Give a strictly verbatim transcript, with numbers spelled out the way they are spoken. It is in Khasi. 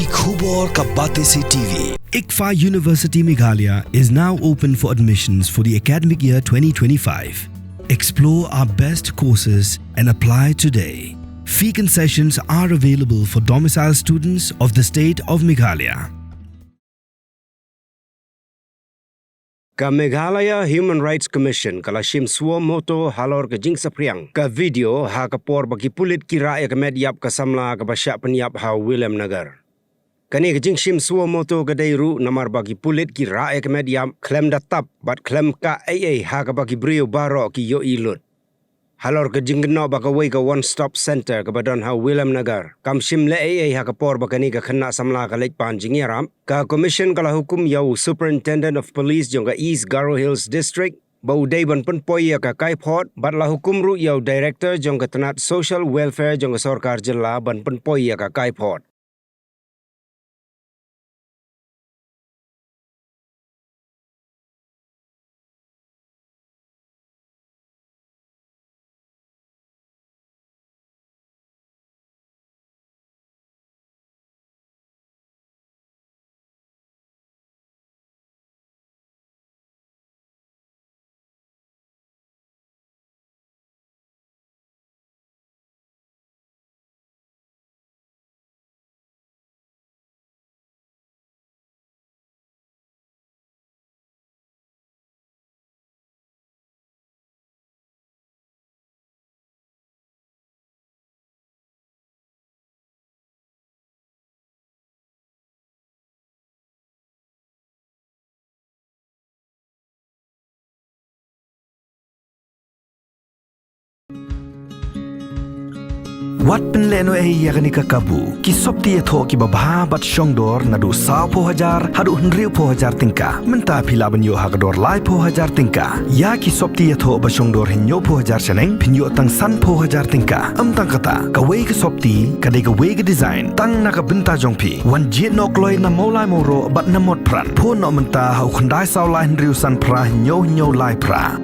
Khubor ka Batesi T V. ICFAI University Meghalaya is now open for admissions for the academic year twenty twenty-five. Explore our best courses and apply today. Fee concessions are available for domicile students of the state of Meghalaya. Ka Meghalaya Human Rights Commission ka la shim suo moto halor ka jingsaphriang ka video ha ka por ba ki pulit ki rah ïa ka met ïap ka samla kaba shah pynïap ha Williamnagar. Kane ka jingshim suo moto ka dei ruh namar ba ki pulit ki rah ïa ka met ïap khlem da tap bad khlem kah ei ei ha kaba ki briew baroh ki ïohi lut. Halor ka jingkynnoh ba kawei ka One Stop Center kaba don ha Williamnagar kam shim leh ei ei ha ka por ba kane ka khynnah samla ka leit pan jingïarap, ka Commission ka la hukum ïa u Superintendent of Police jong ka East Garo Hills District ba u dei ban pynpoi ïa ka kaiphod bad la hukum ruh ïa u Director jong ka tnat Social Welfare jong ka sorkar jylla ban pynpoi ïa ka kaiphod. Wat pynlehnohei ïa kane ka kabu. Ki sopti ïathoh kiba bha bad shongdor naduh sawphew hajar haduh hynriewphew hajar tyngka. Mynta phi lah ban ïoh ha ka dor laiphew hajar tyngka. Ïa ki sopti ïathoh ba shongdor hynñiewphew hajar shaneng phin ïoh tang sanphew hajar tyngka. Ym tang kata, kawei ka sopti ka dei kawei ka design tang na ka bynta jong phi. Wan jied noh kloi na Mawlai Mawroh bad na Motphran. Phone noh mynta ha u khyndai saw lai hynriew san phra hynñiew hynñiew lai phra.